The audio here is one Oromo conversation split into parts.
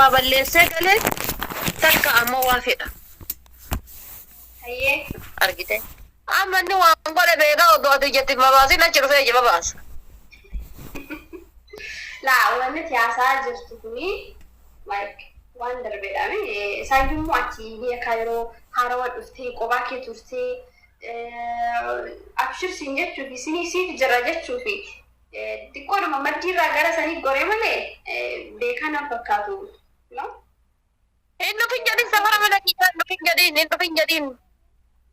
waa balleessee galee takka ammoo waa fedha. Hayyee. Argite. Amma inni waan godhe beekaa odoo ati ijatti hin babaasin achi dhufee ija babaasa. Laa wanni ati haasa'aa jirtu kuni like waan darbeedha. Isaayyuu immoo ati biyya Kaayiroo haarawa dhuftee kophaa kee turtee abshir siin jechuufi sinii siif jira jechuufi xiqqoodhuma maddiirraa gara sanii goree malee beekaa nan fakkaatu. No? Hin dhufin jedhin safara mana kiyyaa hin dhufin jedhin hin dhufin jedhin.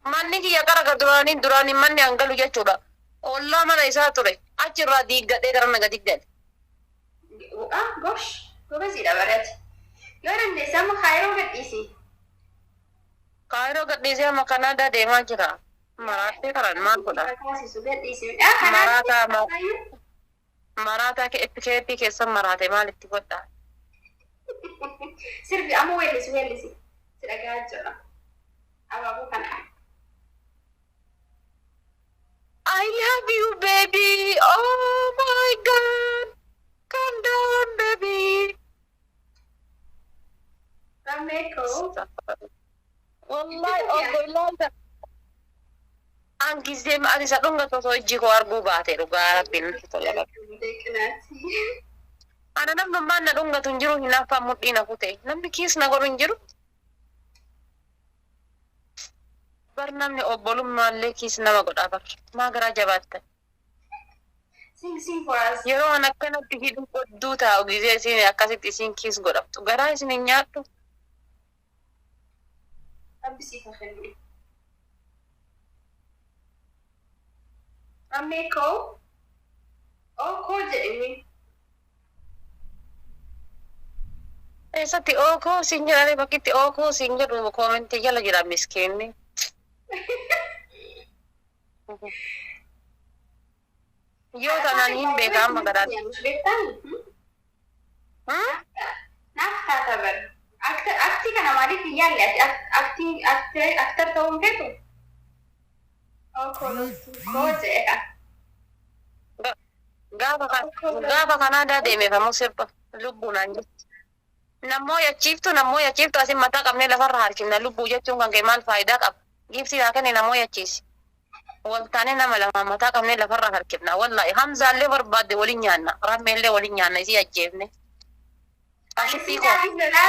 Manni kiyya qara ga duraaniin duraaniin manni an galu jechuudha. Ollaa mana isaa ture. Achirraa diiggadhee gara na gadi gale. Ah, gosh, gobaziidha barati. Yoo dandeesse amma Kaayiroo gadhiisi. Kaayiroo gadhiisee amma Kanaadaa deemaa jira. Maraattee karan maal godha? Taasisu gadhiisi. Ah, Kanaadaa Maraataa ma maraataa KP keessan maraate maal itti godha? Sirbi amma weellisi weellisi. Si dhagahaa jira. Abaaboo kana. I love you baby. Oh my God. Calm down baby. Rammee koo. Wallahi obbo ilaalta. An gizee ani isa dhungatu osoo ijji koo arguu baate dhugaa rabbiin natti tola bara. Beeknaati. Ana namnummaan na dhungatu hin jiru hinaaffaan mudhii na kute. Namni kiis na godhu hin jiru. Bar namni obbolummaallee kiis nama godhaa bar. Maa garaa jabaattan. Sing sing for us. Yeroo an akkanatti hidhuu qodduu taa'u gizee isiin akkasitti isiin kiis godhamtu. Garaa isin hin nyaadhu. Rabbi siif haa kennu. Rammee koo. Oo koo jedhimi. Eessatti ookoo siin jedhanii bakkitti ookoo siin jedhu koomentii jala jira miskiinni. Yoo taanaan hin beeka amma garaan. Beektaan? Naaf taata bar. Aktii kana maaliif hin yaalle ati aktii actor ta'uu hin feetu? Oo koo loltuu koo jedhe. Gaafa gaafa Kanaadaa deemeef ammoo sirba lubbuunaan jetti. Nammoo yachiiftu nammoo yachiiftu asin mataa qabnee lafarra harkifna lubbuu jechuun kan kee maal faayidaa qaba? Giiftii haa kenne nammoo yachiisi. Waltaanee nama lama mataa qabnee lafarra harkifna. Wallaahi Hamzaallee barbaadde waliin nyaanna. Rammeellee waliin nyaanna isii ajjeefne. Ashittii koo.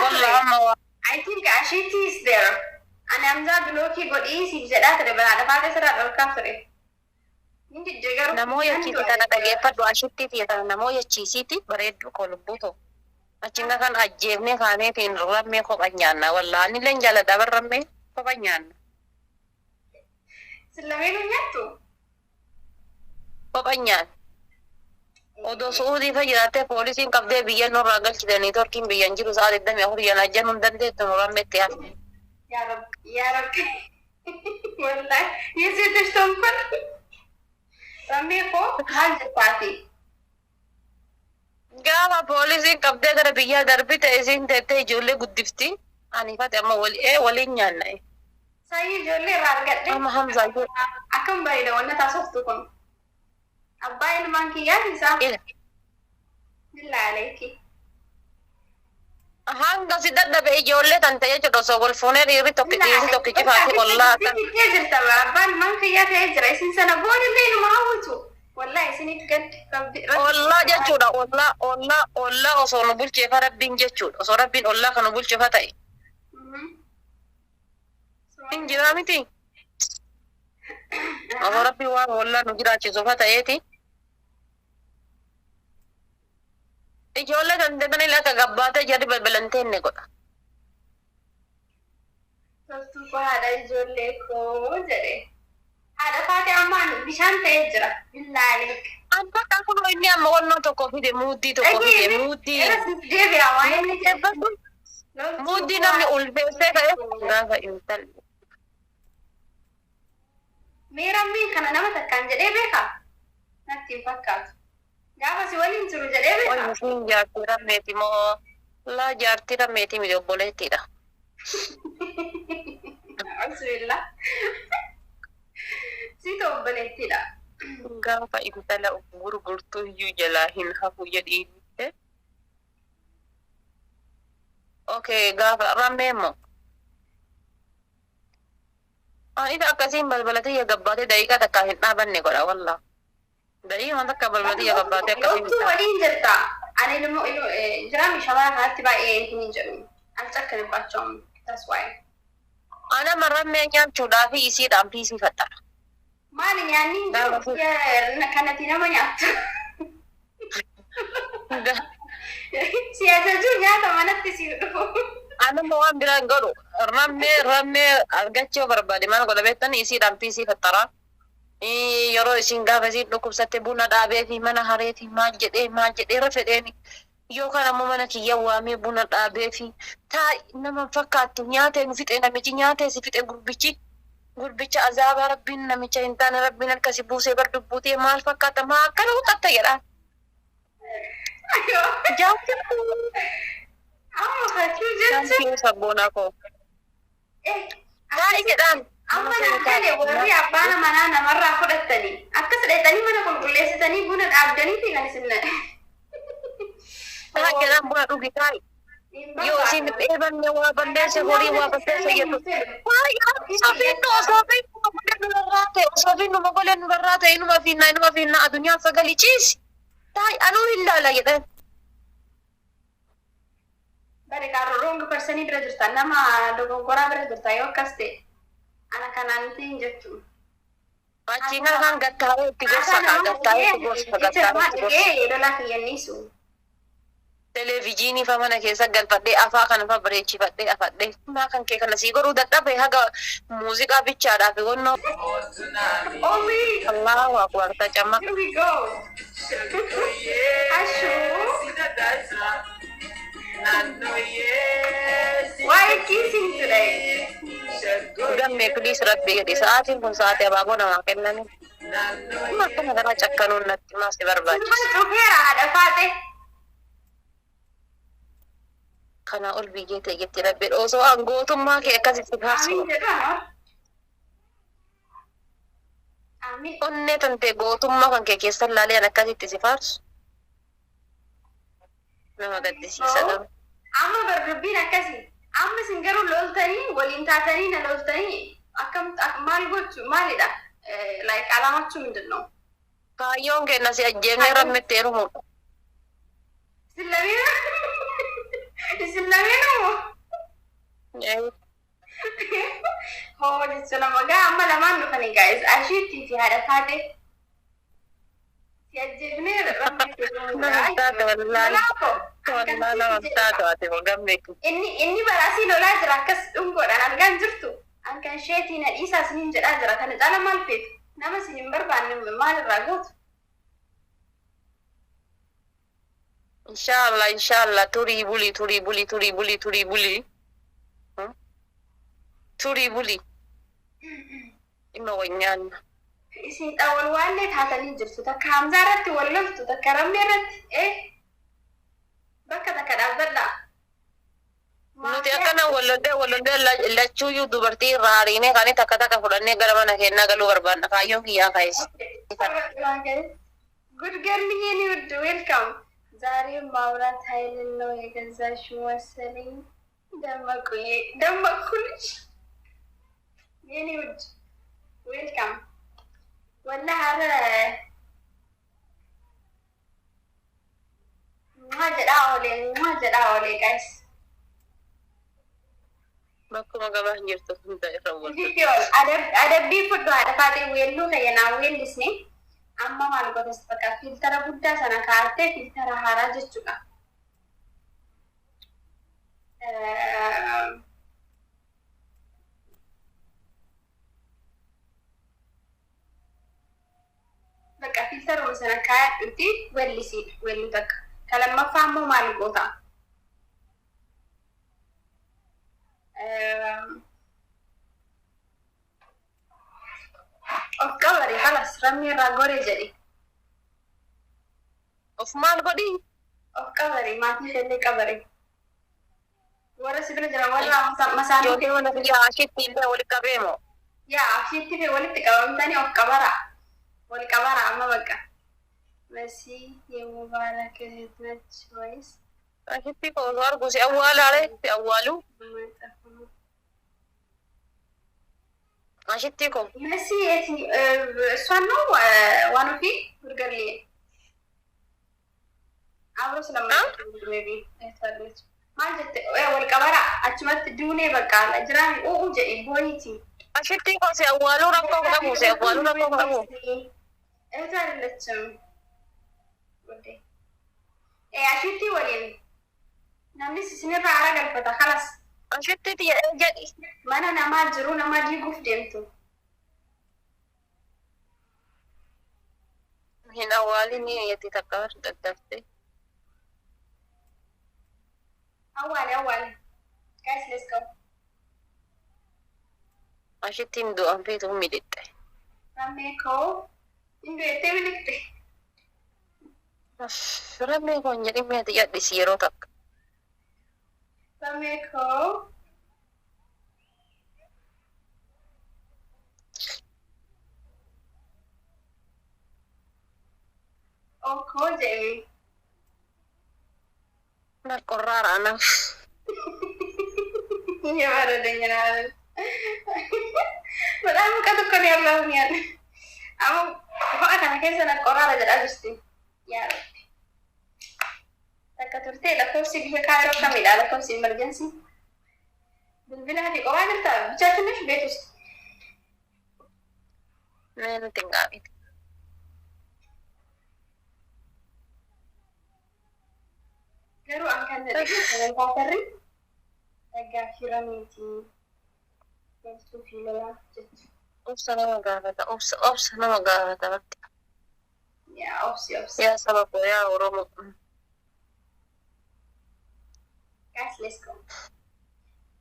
Wallaahi amma waa. I think Ashiti is there. Ani Hamzaa block godhii siif jedhaa ture banaa dhafaa sirraa dhorkaa ture. Inni didde garuu. Namoo yachiisi tana dhageeffadhu ashittii tiyya tana namoo yachiisiiti bareedduu koo lubbuu ta'u. Achinga kan ajjeefnee kaaneetiin rammee kopha nyaanna. Wallaahi anillee jaaladha bar rammee kopha nyaanna. Sin lameenuu nyaattu? Kopha nyaanna. Odoo Su'uudii fa jiraattee poolisiin qabdee biyya nurraa galchite niitoorkiin biyya hin jiru sa'a 24 yana ajjanuu hin dandeettu nu rammeetti hafe. Yaa Rabbi, yaa Rabbi. Wallahi, የሴቶች ተንኮል። Rammee koo maal jettaati? Gaafa poolisiin qabdee gara biyyaa darbite isiin teettee ijoollee guddifti. Ani fate amma waliin nyaanna. Saayii ijoollee irraa argadhe. Amma Hamzaa Akkam bareeda wanna taasoftu kun. Abbaa ilmaan kiyyaati isaa. Ila. Billaa aleeki. Hanga si dadhabe ijoollee tan ta'e jechuudha osoo wal fuunee dhiirri tokko dhiirri tokko cifaati ollaa kan. Fittee jirta bara abbaan ilmaan kiyyaa ta'ee jira. Isin sana boodallee inuma hawwatu. Wallahi isiniif gaddi. Rabbi Ollaa jechuudha ollaa ollaa ollaa osoo nu bulcheefa rabbiin jechuudha osoo rabbiin ollaa kan nu bulcheefa ta'e. Hin jiraa miti. Osoo rabbiin waan ollaa nu jiraachisuufa ta'eeti. Ijoollee tan ta'anii akka gabbaatee jarri balbalantee inni godha. Toltuu koo haadha ijoollee koo jedhe. Haadha faate ammaan bishaan ta'ee jira. Billaa aleek. An bakka kun inni amma wannoo tokko fide muuddii tokko fide muuddii. Irra siif deebi'a waan inni jedhu. Muuddii namni ulfeessee ka'e gaafa intalli. Mee rammeen kana nama takkaan jedhee beekaa? Natti hin fakkaatu. Gaafa si waliin jiru jedhee beekaa? Wanni siin jaartii rammeeti moo laa jaartii rammeeti miti obboleettiidha. Bismillah. Situ obboleettiidha. Gaafa intala gurgurtuu iyyuu jalaa hin hafu jedhiin. Okay, gaafa rammee immoo. Ani akkasiin balbala tiyya gabbaatee daqiiqaa takka hin dhaabanne godha wallaa. Daqiiqaa takka balbala tiyya gabbaatee akkasiin Loltuu waliin jirta. Ani ilmoo jiraami shamara kanatti baay'ee hin jedhu. አልጨክንባቸውም። That's why. Ana rammee nyaachuudhaa fi isiidhaan piisii faxara. Maali nyaanni hin jiru kanatti nama nyaattu. Si ajaju nyaata manatti si dhufu. Anuma waan biraan godhu rammee argachuu barbaade maal godha beektan isiidhaan piisii faxara. Yeroo isin gaafa isiin dhukkubsatte buna dhaabee fi mana hareefi maal jedhee irra fedheeni. Yookaan ammoo mana kiyya waamee buna dhaabee fi taa nama fakkaattu nyaatee nu fixe namichi nyaatee si fixe gurbichi. Gurbicha azaabaa rabbiin namicha hin taane rabbiin harka si buusee bar dubbuutee maal fakkaata maa akkana huqatta jedhaan. Jaartii Amma fakkii jechuun Thank sabboonaa koo. Taa'ii jedhaan. Amma naan warri abbaan manaa namarraa fudhattanii akkas dheetanii mana qulqulleessitanii buna dhaabdanii fi kan isin Taa'ii jedhaan buna dhugi taa'i. Yoo isin dheebanne waa balleesse horii waa balleesse jettu. Osoo finnu osoo finnu mogolee nurraa ta'e inuma finnaa inuma finnaa addunyaan sagalii ciisi. Taa'i anuu hin laala jedhan. Bari kaaroo wrong person bira jirta, nama dogoggoraa bira jirta yoo akkas ta'e ana kanaan hin jettu. Achiin kan gattaa'ee itti gorsa gattaa'ee itti gorsa gattaa'ee itti gorsa. Lolaa kiyyanniisu. Televijiinii fa mana keessa galfadhee afaa kana fa bareechifadhee afadhee maa kan kee kana sii godhuu dadhabe haga muuziqaa bichaadhaaf gonnoo. Oli, Allahu akbar tacamma. Here we go. Ashu. Why are you kissing today? Gammee please rabbi jedhi sa'aatiin kun sa'aatii abaaboo namaa kennani. Amma akkana gara cakkanuun natti maas si barbaachisa. Kun dhufeera haadha faate. Kanaa ol biyyee ta'e jetti rabbi osoo angootummaa kee akkasitti faarsu. Amiin jedhu. Amiin. Onnee tantee gootummaa kan kee keessa laalee an akkasitti si faarsu. Nama gaddisiisa garuu. Amma bardubbiin akkasii. Amma isin garuu loltanii waliin taatanii na loltanii akkam maal gochuu maalidha? Like alaamaachuu ምንድን ነው? Kaayyoon kenna si ajjeemee rammetti heerumuudha. Isin lameen isin lameenuu hoo jechuun nama gaa amma lamaan dhufanii guys, ashiittii fi haadha faate. Si ajjeefnee rammetti Nama taate wallaahi. Wallaahi nama taate ati gammee. Inni baraasii lolaa jira akkas dhungoodhaan argaan jirtu. An kan isheetii na dhiisaa isiniin jedhaa jira. Kana caala maal feetu? Nama isin hin barbaanne maalirraa gootu? Inshallah inshallah turii buli turii buli turii buli turii buli. Turii buli. Dhimma wanyaanna. Isin xawwal waallee taatanii jirtu. Takka Hamzaa irratti wal loltu, takka Rammee irratti. Bakka takka dhaabbadhaa. Nuti akkana wallollee wallollee lachuuyyuu dubartii irraa hariinee kaanii takka takka fudhannee gara mana keenyaa galuu barbaanna. Kaayyoon kiyyaa kaayes. Good girl የኔ ውድ welcome። ዛሬ ማውራት ኃይልን ነው የገዛሽው መሰለኝ። ደመቁዬ ደመኩልሽ የኔ ውድ welcome። ወላሂ ኧረ ማ jedhaa oolee ማ jedhaa oolee guys. Bakkuma gabaan jirtu hunda irra wal. Adabbii fudhu haadha faatee weelluu kayyanaa weellisne amma maal gootas bakka filtera guddaa sana kaa'attee filtera haaraa jechuudha. Bakka filteruma sana kaa'adhutti weellisii weelluu takka. Ka lammaffaa immoo maal goota? Of qabari halas rammee irraa goree jedhi. Of maal godhii? Of qabari maatii isheellee qabari. Warra si bira jiran warra masaanuu Ijoollee mana biyya ashitti illee walitti qabeemo. Yaa ashitti fi walitti qabamtanii of qabara. Wal qabara amma bakka. መሲ የሙባረክ እህት ነች ወይስ Ashitti koo osoo argu si awwaalaare si awwaalu. Ashitti koo. መሲ እሷን ነው ዋኖፊ ብርገርሊ አብሮ ስለማይቢ ታለች ማለት ወልቀበራ አችመት ዱኔ በቃ ጅራሚ ኡኡ ጀኢ ቦይቲ Ashitti koo si awwaaluu rakkoo qabu si awwaaluu rakkoo qabu. እህቱ አይደለችም። ውዴ አሽቲ ወሊን namni isinirraa aara galfata kalas. Ashitti jedhi. Mana namaa jiru nama diiguuf deemtu. Hin awwaalini yetti takka daddafte. Awwaale, awwaale. Guys, let's go. Ashittiin du'an feetu midhixxe. Rammee koo hindu jettee miliqxe. Rammee koo hin jedhin meeti jedhisi yeroo takka. Rammee koo okkoo jedhame. Na qorraara anaaf. እየበረደኝ ነው። በጣም ሙቀት እኮ ነው ያለው አሁን ያለ አሁን ho'a kana keessa na qorraara jedhaa jirti. Yaa Rabbi. Takka turtee lakkoofsi biyya Kaayiroo kamidha lakkoofsi emergency? Bilbila fi qophaa jirta ብቻ ትንሽ ቤት ውስጥ? Mee nuti hin gaafite. Garuu an kan na dhibu komentaatarri daggaafi rameeti galtuu fi lolaa jettu. Obsa nama gaafata. Obsa obsa nama gaafata bakka. Yaa obsi, obsi. Yaa saba koo yaa Oromoo. Guys, let's go.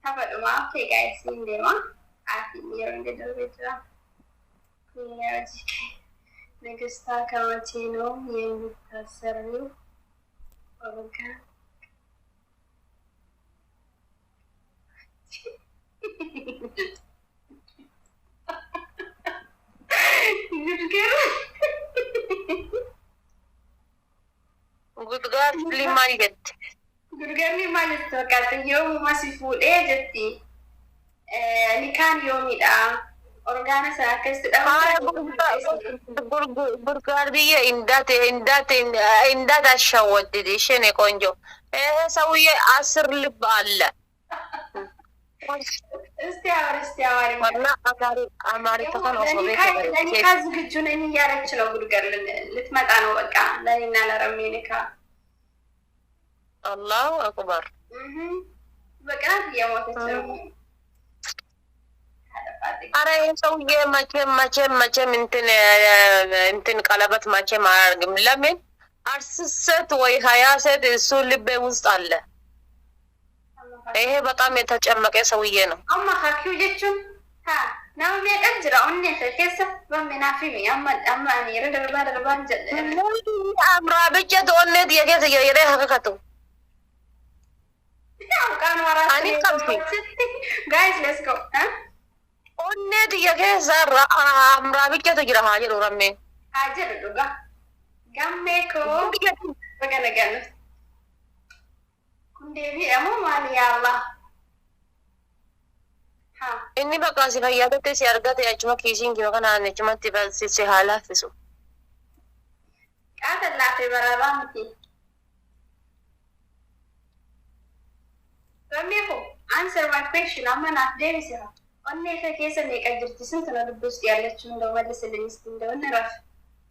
Tapha okay guys, hin deema. Ati yeroo inni darbee jira. ንግስታ ከመቼ ነው የምታሰሪው? ኦርጋ ግድግር Gudgaar maal jette? Gurgarri maal jetti fakkaata? Yoomuma si fuudhee jetti. Nikaan yoomidha? Orgaana sana akkasitti ጉድጓድ ብዬ እንዳት አሸወድድ። እሺ የኔ ቆንጆ ይሄ ሰውዬ 10 ልብ አለ። እስቲ አውሪ፣ እስቲ አውሪ። ወላ አማሪ ተከን ኦሶ ለኒካ ዝግጁ ነኝ እያለች ነው። ጉድገር ልትመጣ ነው። በቃ ለኔና ለረሜ ኒካ። አላሁ አክበር። በቅናት እየሞተች ነው። አረ ይሄ ሰውዬ መቼም መቼም መቼም እንትን ቀለበት መቼም አያደርግም። ለምን 10 ሴት ወይ 20 ሴት እሱ ልቤ ውስጥ አለ። ይሄ በጣም የተጨመቀ ሰውዬ ነው። Amma kakiyu jechuun haa nama meeqa jira onnee kee keessa bamme naaf himi amma amma ani yeroo darbaa darbaan jedhe. አምራ ብቻ ኦኔት የጌት የሬ ሀከከቱ Qaan waraabaa. Ani qabdi. Guys, let's go. Onnee tiyya keessa amraa bichatu jira haa jedhu rammeen. Haa jedhu dhugaa. Gammee koo baga nagaan dhufte. Kun deebiidha moo maali yaa Allah? Haa. Inni bakka si fayyadatte si argate achuma kiisiin kiyya kanaan achumatti si haa laaffisu. Qaata laafee baraabaa miti. Rammee koo answer my question amma naaf deebisi haa. Onnee kee keessa meeqa jirti? ስንት ነው ልብ ውስጥ ያለችው? እንደው መልስልኝ እስኪ እንደው እንረፍ።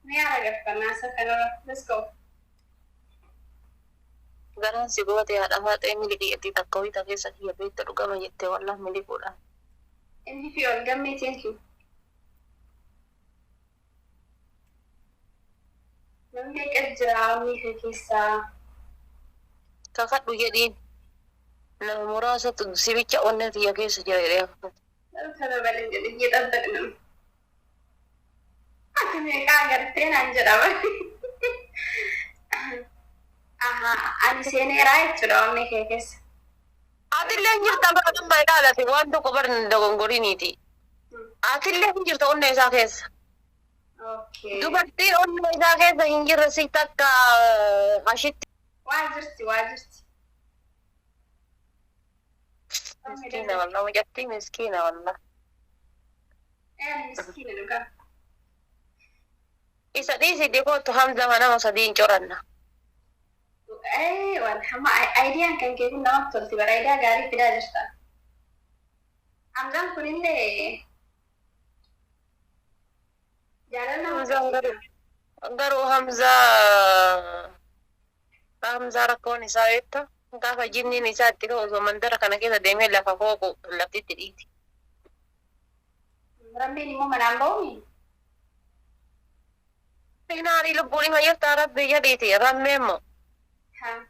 ምን ያረገፈና ሰከነረ let's go. Garaan si gubate haadha faaxee miliqii takka wayita keessa kiyya beekta dhugama jettee wallah miliquudha. MVP ol gammee, thank you. Namni meeqa jira onnee kee keessaa? Kakadhu jedhiin nama muraasatu si bicha onnee tiyya keessa jira jedhee kakatu. ተበበል እንግዲህ እየጠበቅን ነው። Ati meeqa agartee naan jedhama. Aha, ani seeneeraa jechuudha onnee kee keessa. Atillee hin jirta bara dhimma ilaalate waan tokko bar dogongoriniiti. Atillee hin jirta onnee isaa keessa. Okay. Dubartiin onnee isaa keessa hin jirre si takka ashitti. Waa jirti, waa jirti. Miskiina wallah, mucattii miskiina wallah. Miskiina dhugaa. Isa dhiisi dikootu Hamza nama sadiin coranna. Waan hamma aayidiyaan kan kee kun namatti tolti bara aayidiyaa gaarii fidaa jirta. Hamzaan kunillee jaalala nama Hamzaan garuu Hamzaa rakkoon isaa beekta. Gaafa jinniin isaa itti ka'u osoo mandara kana keessa deemee lafa fooqu laftitti dhiiti. Rabbiin immoo manaan ba'uuni. Finaalii lubbuun ima jirtaa rabbii jedhiiti rammee immoo Haa.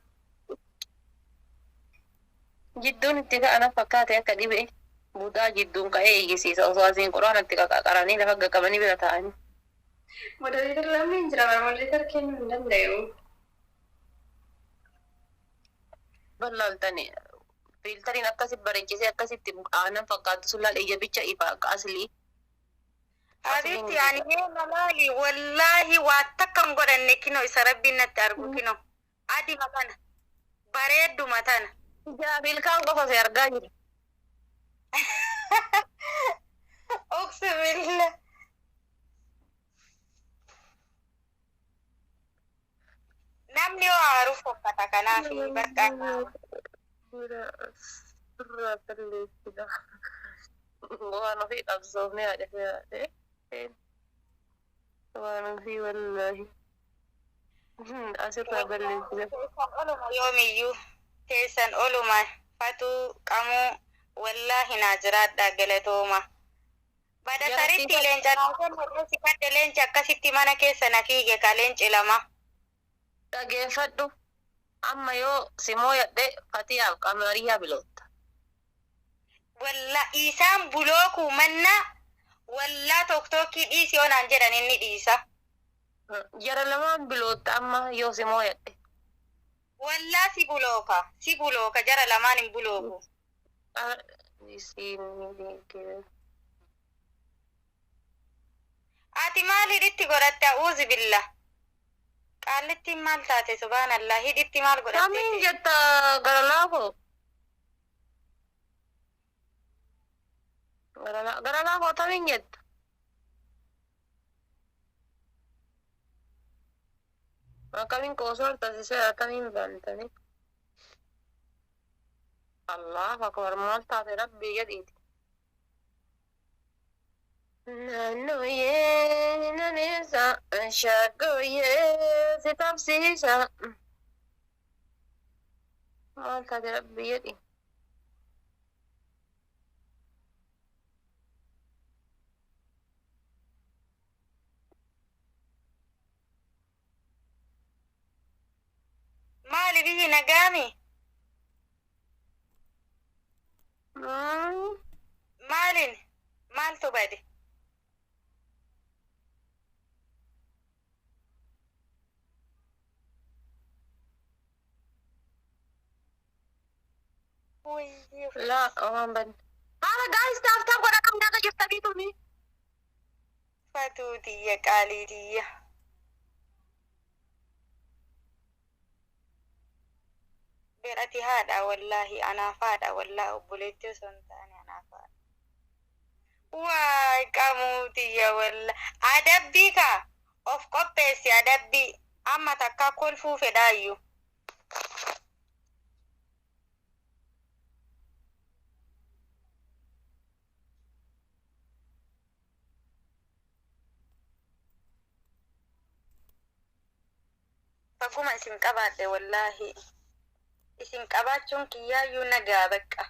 jidduun itti ka'an fakkaate akka dhibee budaa jidduun ka'ee iyyisiisa osoo asiin quraanatti qaqaqaranii lafa gaqqabanii bira taa'anii. Moderator lameen jira bara moderator kennuu hin danda'u. Bal'aaltani fiiltariin akkasi bareechisee akkasitti aannan fakkaattu sun laal ija bicha ifa akka aslii. Habiibti ani heema maali wallaahi waa takka hin godhanne kino isa rabbiin natti argu kino adima kana bareedduma tana. Ijaa ilkaan qofa si argaa jiru. Uqsimilla. Namni yoo aaru fokkata kanaaf bakka. Waan ofii qabsoofnee haadha fi waan ofii wallaahi. Asirraa balleessine. Teessan oluma yoomiyyuu teessan oluma fatuu qamuu wallaahi naa jiraadhaa galatooma. Bada saritti leenca naa kennu si kadhe leenci akkasitti mana keessa na fiige ka leenci lama. Dhageeffadhu. Amma yoo simoo yadhe fatiyaaf qamariyaa bilootta. Walla isaan bulookuu manna wallaa tokkokkii dhiisi yoo naan jedhan inni dhiisa. Jara lamaan bilootta amma yoo simoo yadhe. Wallaa si bulooka jara lamaan hin bulooku. Ati maal hidhitti godhatte a'uuzi billa. Qaallittiin maal taate subhaanallah hidhitti maal godhatte? Kamiin jetta gara laafoo? Gara laafoo tamiin jetta? Akkamiin qoosoo taasisee akkamiin bantanii? Allahu akbar maal taate rabbii jedhiiti. Naannoyee naneessa shaggooyee si tabsiisa. Maal taate rabbii jedhi. Maali biyyi nagaami? Maalin? Maaltu bade? Laa waan banne. Haala gaayis taaf taaf godha qabnaa akka jirtanii tuni. Fatuu tiyya qaalii tiyya. Berati haadha wallaahi anaaf haadha wallaahi obboleettii osoo hin taane anaaf haadha. Waay qamuu tiyya wallaahi. Adabbii kaa of qopheessi adabbii amma takka kolfuu fedhaayyuu. Baguma isin qabaadhe wallaahi. Isin qabaachuun kiyyaayyuu nagaa bakka.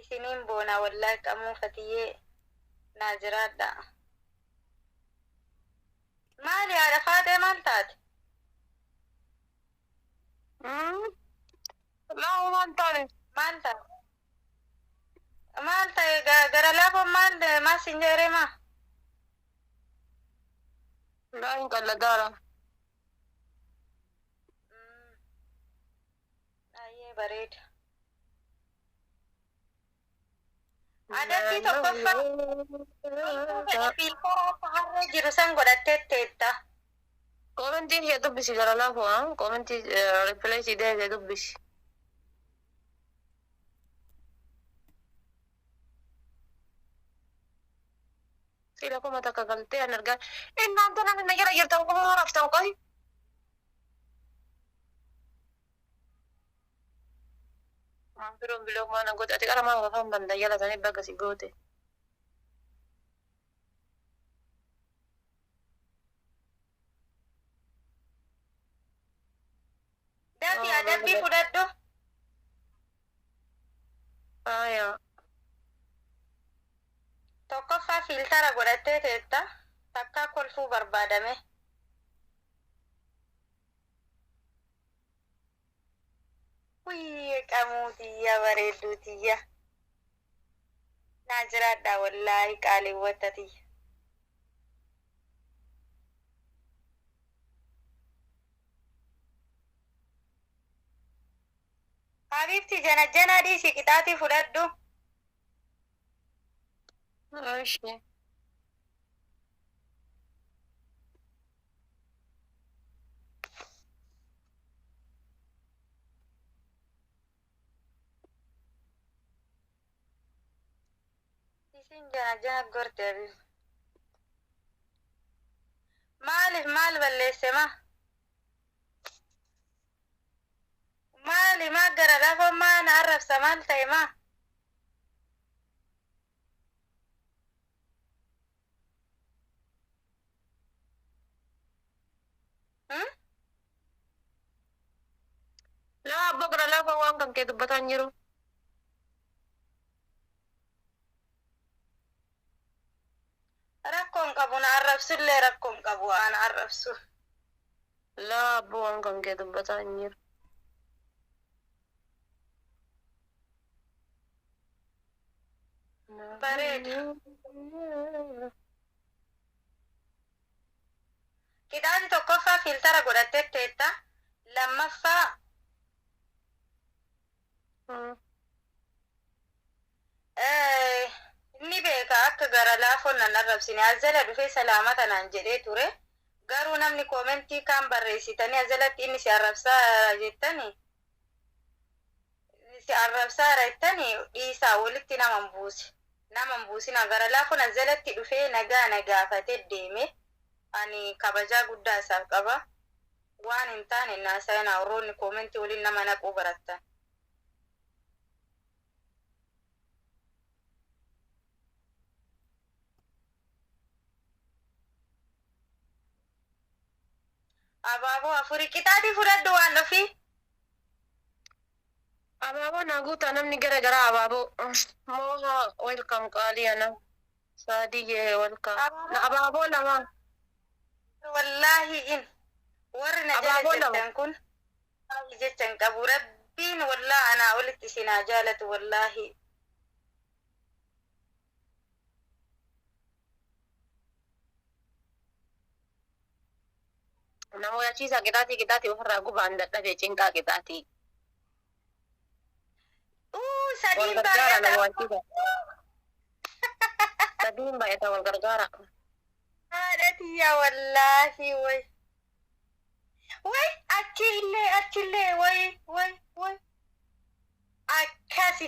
Isiniin boona wallaahi qamuu fatiyyee naa jiraadha. Maali haadha faatee maal taate? Laa waan taane. Maal taate? Maal ta'e gara laafoon maal maal sin jedhee maa? Laa hin qalladaara. Baay'ee bareeda. Adabbii tokkoffaa fiiltara akka harree jiru san godhattee teetta. Koomentii ishee dubbisi gara laafoo koomentii ripileesii deebisee dubbisi. Sila 1000 galtee an argaa. Innaanta namni na jala jirtan kun moo raftan qoy. Waan biroon biloo maana goote ati qara maal afaan banda jala sanii baga si goote. Dafi adabbii fudhadhu. Aayaa. Tokkoffaa filtara godhattee teetta. Takkaa kolfuu barbaadame. Wiyyi qamuu tiyya bareedduu tiyya. Naa jiraadhaa wallaahi qaaliiwwata tiyya. Habiibti jana jana dhiisi qixaatii fudhadhu. Ishee. Isin jana jana gorte habiib. Maaliif maal balleesse ma? Maali maa gara lafa maa na arrabsa maal ta'e maa? Hmm? Laa abboo gara lafa waan kan kee dubbataa hin jiru. Rakkoon qabu na arrabsullee rakkoon qabu ana arrabsu. Laa abboo waan kan kee dubbataa hin jiru. Bareeda. Qixaati tokkoffaa filtara godhattee teetta. Lammaffaa inni beeka akka gara laafoon nan arrabsine azala dhufee salaamata naan jedhee ture. Garuu namni koomentii kaan barreessitanii azalatti inni si arrabsaa jettani si arrabsaara jettani dhiisaa walitti nama hin buuse. Nama hin buusina gara laafoon azalatti dhufee nagaa na gaafatee deeme. Ani kabajaa guddaa isaaf qaba. Waan hin taane naasayina warroonni koomentii waliin nama naquu barattan. Abaaboo afurii qixaatii fudhadhu waan ofii. Abaaboo naa guutaa namni gara garaa abaaboo. Mooha welcome qaalii ana. Saadiyyee welcome. Na abaaboo lama. Wallaahi in warri na jala Abaaboo lama. jirtan kun wallaahi jecha hin qabu. Rabbiin wallaa anaa olitti isin haa jaalatu wallaahi. Nama yachiisa qixaatii qixaatii ofirraa gubaan dadhabee cinqaa qixaatii. Uu Wal sadiin gargaara nama baay'ata. yachiisa. Sadiin baay'ata wal gargaara. Haadha tiyya wallaahi way. Way achillee achillee way way way. Akkasi.